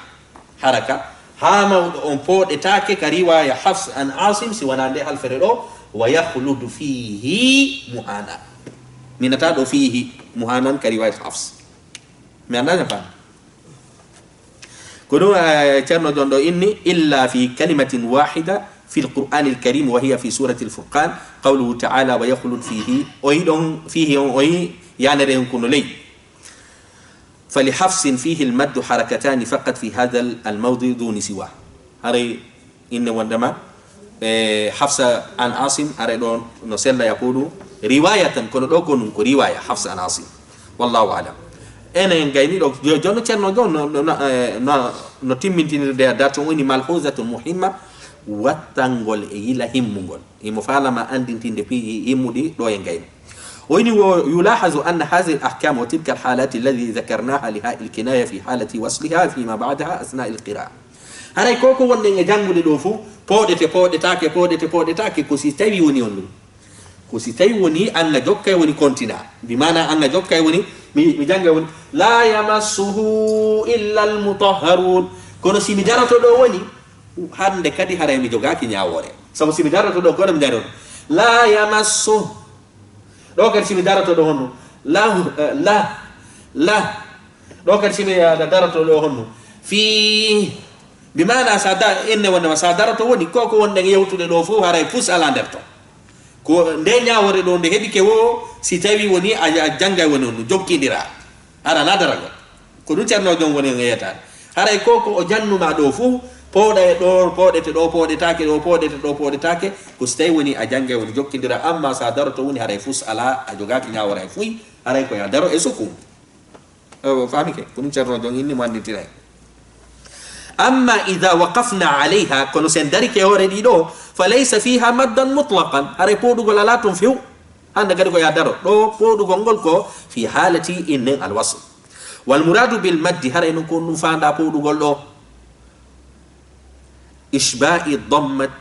haraka. Haa mawɗo on pooɗetaake ka riwaya Hafs an Asim, si wonaa nde halfere ɗo, wa yakhludu fiihi muhana. Minata ɗo fiihi muhanan ka riwaya Hafs. Mi anndaa sen faami? Ko ɗum, eh, Ceerno Jon ɗo inni, illa fi kalimatin wahida fi l-Qur'ani l-Karim, wa hiya fi surati l-Furqan, qawluhu ta'ala, wa yakhlud fihi. O yi ɗon, fihi on, o yi yanere on kono ley. Fa li Hafsin fihi l-maddu harakatani faqat fi hadha l-mawdi duni siwa. Haray inne wondema, e, Hafsa an Asim, haray ɗo no sella ya pooɗu, Riwaya tan, kono ɗo ko nun ko riwaya Hafsa an Asim. Wallahu alam. Enen gayni ɗo, jo-, jono Ceerno jon no, no, no, eh, no, no timmintinirde e darto woni malhuzatun muhimma, wattangol e yila himmugol. Imo faalama andintinde piiji himmuɗi ɗo e gayni. O ini wo, yulahazu anna hazihi al ahkam wa tilka al halati allati dhakarnaha li ha il kinaya fi halati wasliha fi ma ba'daha asna il qira. Haray ko ko wonɗen e janngude ɗo fof, pooɗete, pooɗetaake, pooɗete, pooɗetaake, ko si tawi woni on ɗum. Ko si tawi woni an a jokkay woni kontina. Bi maana an a jokkay woni, mi, mi jannga woni, "La yamassuhu illa al-mutahharun." Kono si mi daroto ɗo woni, hannde kadi haray mi jogaaki ñaawoore. Sabu si mi daroto ɗo, kono mi daroto, "La yamassu." Ɗo kadi si mi daroto ɗo honno, "La, eh, la, la." Ɗo kadi si mi, eh, daroto ɗo honno, "Fi." Bi maana sa da-, inne wonde ma sa daroto woni, ko ko wonɗen yewtude ɗo fof haray fus ala nder ton. Ko nde ñaawore ɗo nde heɓike wo, si tawi woni a, a janngay woni on, jokkindira. Hara na daragol. Ko ɗum Ceerno Jon woni on e yetaade. Haray ko ko o jannuma ɗo fof, pooɗa e ɗo, pooɗete ɗo, pooɗetaake ɗo, pooɗete ɗo, pooɗetaake, ko si tawi woni a janngay woni jokkindira, amma sa daroto woni haray fus ala, a jogaaki ñaawore hay fuy, haray ko ya daro e sukun. O faamike, ko ɗum Ceerno Jon inni mo anndintinay. Amma ida waqafna alayha, kono sen darike hoore ɗi ɗo, fa laysa fiha maddan mutlaqan, haray pooɗugol alaa toon few. Hannde kadi ko ya daro. Ɗo pooɗugol ngol ko fi halati innen alwasl. Wal muradu bil maddi, haray noon ko ɗum faanda pooɗugol ɗo. Ishba'i dammat,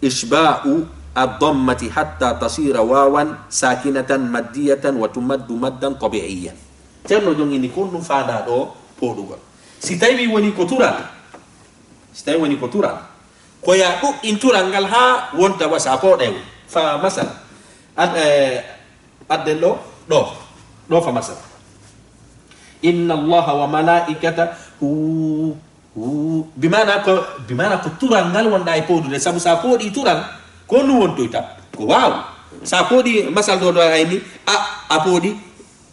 ishba'u ad-dammati hatta tasira wawan sakinatan maddiyatan wa tumaddu maddan tabi'iyyan. Ceerno Jon inni ko ɗum faanda ɗo pooɗugol. Si tawi woni ko tural, si tawi woni ko tural, ko ya ɗuɗɗin tural ngal haa wonta wa sa pooɗay woni. Fa masal, ad-, eh, adden ɗo, ɗo, ɗo fa masal. Inna Allaha wa malaikatahu, hu, bi maana ko, bi maana ko tural ngal wonɗa e pooɗude, sabu sa pooɗi tural, ko nu wontoyta, ko waaw. Sa pooɗi masal ɗo, ɗo ayni, a, a pooɗi,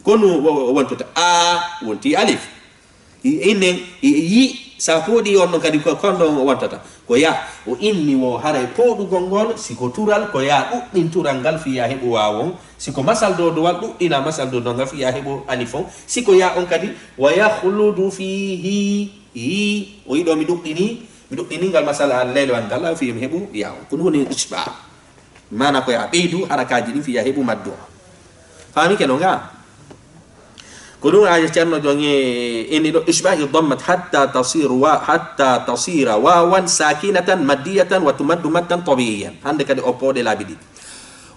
ko nu wo-, wo-, wontoyta, a wonti alif. I, innen, i, yi, sa pooɗi on ɗon kadi ko, kon ɗon wontata. Ko ya, o inni wo haray pooɗugol ngol, si ko tural, ko ya ɗuɗɗin tural ngal fiya heɓu waawon. Si ko masal dodowal, ɗuɗɗina masal dodowal ngal fiya heɓu alifon. Si ko ya on kadi, wa yakhludu fihi, yi, o yiɗo mi ɗuɗɗini, mi ɗuɗɗini ngal masal leelewal ngal, fiya mi heɓu yaawon. Ko ɗum woni ishba. Maana ko ya ɓeydu harakaaji ɗin fiya heɓu maddu. Faami ke no nga? Ko ɗum aya Ceerno Jon e inni ɗo, "Ishba'i dammat hatta tasir wa, hatta tasira wawan sakinatan maddiyatan wa tumaddu maddan tabi'iyan." Hannde kadi o pooɗe laabi ɗiɗi.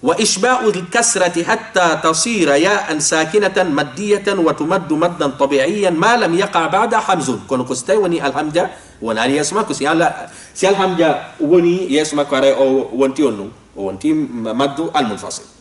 "Wa ishba'u al-kasrati hatta tasira ya'an sakinatan maddiyatan wa tumaddu maddan tabi'iyan ma lam yaqa ba'da hamzun." Kono ko si tawi woni alhamja wonaali yeeso makko, si ala, si alhamja woni yeeso makko, haray o wonti on ɗum, o wonti maddu al-munfasil.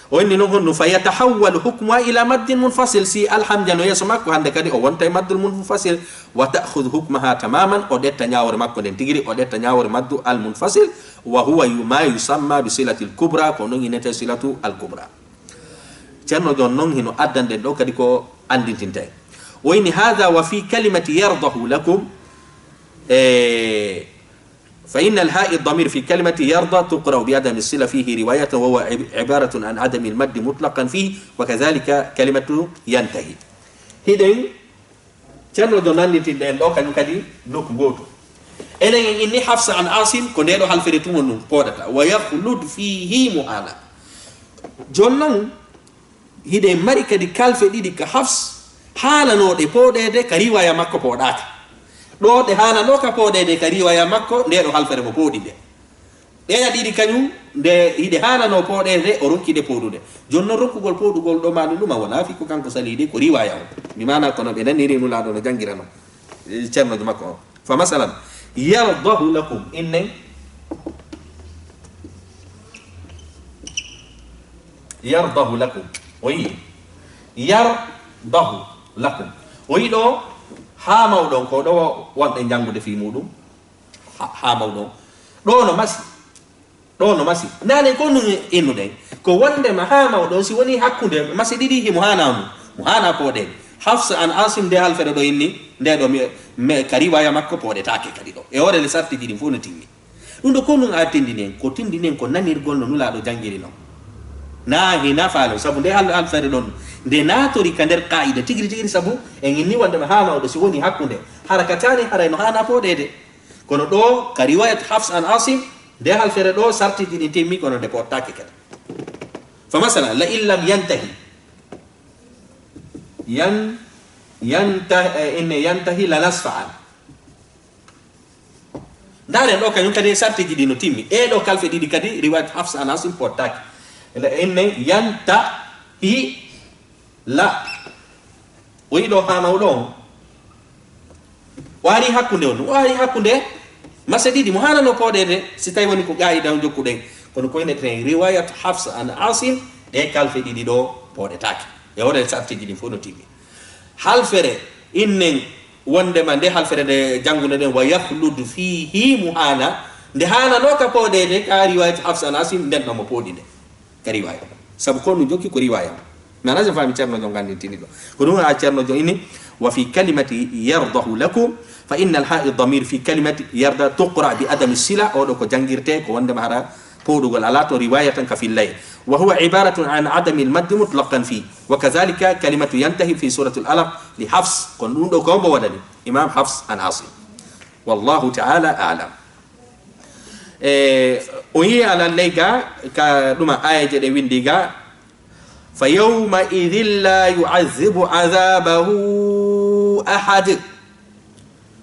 O inni noon honɗum, "Fa yatahawwalu hukmuha ila maddin munfasil." Si alhamja no yeeso makko, hannde kadi o wonta e maddul munfasil. "Wa ta'khudhu hukmaha tamaman," o ɗetta ñaawore makko nden tigiri, o ɗetta ñaawore maddu al munfasil. "Wa huwa yu-, ma yusamma bi silatil kubra," ko noon innete silatu al kubra. Ceerno Jon noon hino addanɗen ɗo kadi ko anndintintay. O inni, "Hadha wa fi kalimati yardahu lakum." E, "Fa inna al ha'i damir fi kalimati yarda tuqra'u bi adami sila fihi riwayatan wa huwa ib-, ibaratun an adami al maddi mutlaqan fihi wa kadhalika kalimatu yantahi." Hiɗen Ceerno Jon nannitinɗe en ɗo kañum kadi nokku gootu. Enen en inni Hafsa an Asim ko nde ɗo halfere tun on ɗum pooɗata. "Wa yakhlud fihi muhala." Jon non, hiɗen mari kadi kalfe ɗiɗi ka Hafs, haananooɗe pooɗeede ka riwaya makko pooɗaaka. Ɗo ɗe haananoo ka pooɗeede ka riwaya makko, nde ɗo halfere mo pooɗi nde. Ɗeya ɗiɗi kañum, nde hiɗe haananoo pooɗeede, o ronki ɗe pooɗude. Jon non ronkugol pooɗugol ɗo ma ɗum ɗuma wonaa fii ko kanko saliiɗi, ko riwaya on. Mi maana kono ɓe naniri Nulaaɗo no janngirano, eh, ceernojo makko on. Fa masalan, yardahu lakum, innen, yardahu lakum. O yi'i? Yardahu lakum. O yi'i ɗo, haa mawɗon ko ɗo wonɗen janngude fii muuɗum. Ha, haa mawɗon. Ɗo no masi. Ɗo no masi. Naane ko nun innuɗen. Ko wondema haa mawɗon, si woni hakkunde masi ɗiɗi, himo haana on. Mo haana pooɗe. Hafsa an Asim nde halfere ɗo inni, nde ɗo mi, me, ka riwaya makko pooɗetaake kadi ɗo. E hoore le sartiji ɗin fof no timmi. Ɗum ɗo ko nun a tindini en, ko tindini en ko nanirgol no Nulaaɗo janngiri non. Na hina faalo, sabu nde hal-, halfere ɗon, nde naatori ka nder qaa'ida tigiri tigiri, sabu en inni wonde ma haa mawɗo si woni hakkunde harakataani, haray no haana pooɗeede. Kono ɗo ka riwayat Hafs an Asim, nde halfere ɗo sartiji ɗin timmi, kono nde pooɗtaake kadi. Fa masala, la in lam yantahi, yan-, yanta-, eh, inne yantahi la nasfa'an. Ndaaren ɗo kañum kadi e sartiji ɗi no timmi. Ɗee ɗo kalfe ɗiɗi kadi riwayat Hafs an Asim pooɗtaake. Ene inne yanta hi la. O yiɗo haa mawɗo on. O ari hakkunde on. O ari hakkunde mase ɗiɗi. Mo haanano pooɗeede si tawi woni ko qaa'ida on jokkuɗen. Kono ko ene ten riwayat Hafs an Asim ɗe kalfe ɗiɗi ɗo pooɗetaake. E hoore sartiji ɗin fof no timmi. Halfere innen wondema nde halfere nde jannguno ɗen, wa yakhludu fihi muhana, nde haanano ka pooɗeede ka riwayat Hafs an Asim, nden ɗon mo pooɗi nde ka riwaya. Sabu ko ɗum jokki ko riwaya. Mi alaa so faami Ceerno Jon nganndintini ɗo. Ko ɗum a Ceerno Jon ini, wa fi kalimati yardahu lakum, fa inna al ha'i damir fi kalimati yarda tuqra bi adami sila, oɗo ko janngirte ko wondema hara pooɗugol alaa to riwaya tan ka fillay. Wa huwa ibaratun an adami al maddi mutlaqan fi. Wa kadhalika kalimatu yantahi fi suratul Alaq li Hafs. Kono ɗum ɗo ko mbo waɗani? Imam Hafs an Asim. Wallahu ta'ala a'lam. E, o yi alallay ga ka ɗuma ayaje ɗe windi ga. Fa yawma idhin la yu'adhibu adhabahu ahad.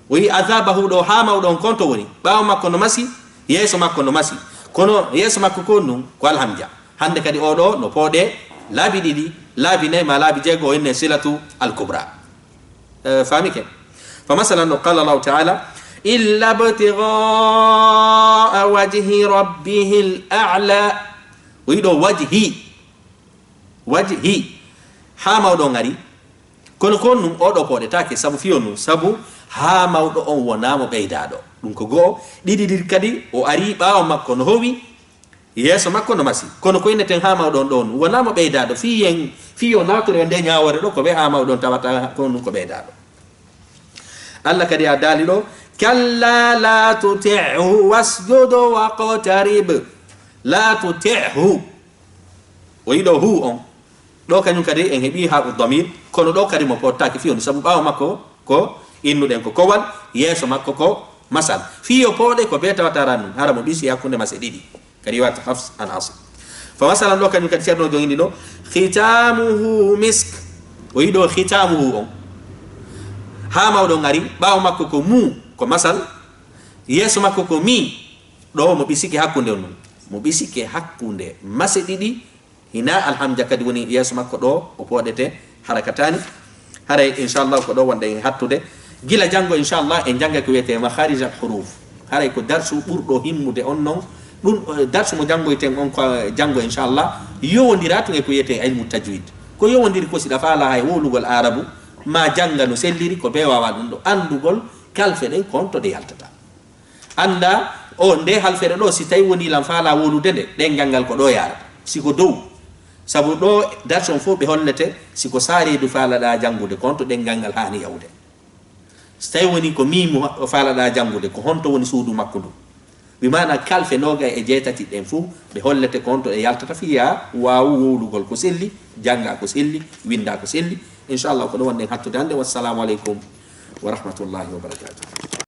O yi azabahu ɗo haa mawɗo on kon to woni. Ɓaawo makko no masi, yeeso makko no masi. Kono yeeso makko ko nun ko alhamja. Hande kadi oɗo no pooɗe laabi ɗiɗi, laabi nayi ma laabi jeego, o inne silatu al kubra. Eh, faami ke? Fa masalan no qala Allahu ta'ala, illa ibtigha'a wajhi rabbihil a'la. O yi ɗo wajhi. Wajhi. Haa mawɗo on ari. Kono ko nun oɗo pooɗetaake sabu fiyo nun, sabu haa mawɗo on wonaa mo ɓeydaaɗo. Ɗum ko go'o. Ɗiɗi ɗiɗi kadi o ari ɓaawo makko no howi, yeeso makko no masi. Kono ko inneten haa mawɗo on ɗo nun wonaa mo ɓeydaaɗo. Fii yen, fii yo naatore nde ñaawoore ɗo ko ɓe haa mawɗo on tawata ko nun ko ɓeydaaɗo. Allah kadi a daali ɗo, kalla la tuti'hu wasjud waqtarib. La tuti'hu. O yiɗo hu on. Ɗo kañum kadi en heɓi haa'u damir, kono ɗo kadi mo pooɗtaaki fii on, sabu ɓaawo makko ko innuɗen ko kowal, yeeso makko ko masal. Fii yo pooɗe ko bee tawata ran nun, hara mo ɓisi hakkunde mase ɗiɗi. Ka riwayat Hafs an Asim. Fa masalan ɗo kañum kadi Ceerno jogini ɗo, khitamuhu misk. O yiɗo khitamuhu on. Haa mawɗo on ari, ɓaawo makko ko mu, ko masal, yeeso makko ko mi, ɗo mo ɓisike hakkunde on nun. Mo ɓisike hakkunde mase ɗiɗi, hina alhamja kadi woni yeeso makko ɗo, o pooɗete harakataani. Haray, inchallah, ko ɗo wonɗen hattude. Gila janngo, inchallah, en janngay ko wiyetee makharij al huruf. Haray ko darsu ɓurɗo himmude on non. Ɗum, eh, darsu mo janngoyten on ko janngo, inchallah, yowondira tun e ko wiyetee ilmu tajwid. Ko yowondiri ko si ɗa faala hay wowlugol Aarabu, ma jannga no selliri, ko bee waawa ɗum ɗo. Anndugol kalfe ɗen ko honto ɗe yaltata. Annda, o, nde halfere ɗo, si tawi woni lan faala wowlude nde, ɗemngal ngal ko ɗo yaarata. Si ko dow. Sabu ɗo, darsi on fof ɓe hollete, si ko saareedu faalaɗaa janngude, ko on to ɗemngal ngal haani yahude. Si tawi woni ko miimu ha-, faalaɗaa janngude, ko honto woni suudu makko ndu? Bi maana kalfe noogay e jeetati ɗen fof, ɓe hollete ko honto ɗe yaltata fii yaa waawu wowlugol ko selli, jannga ko selli, winnda ko selli. Inchallah, ko ɗo wonɗen hattude hannde. Wassalamu aleykum wa rahmatullahi wa barakatuh.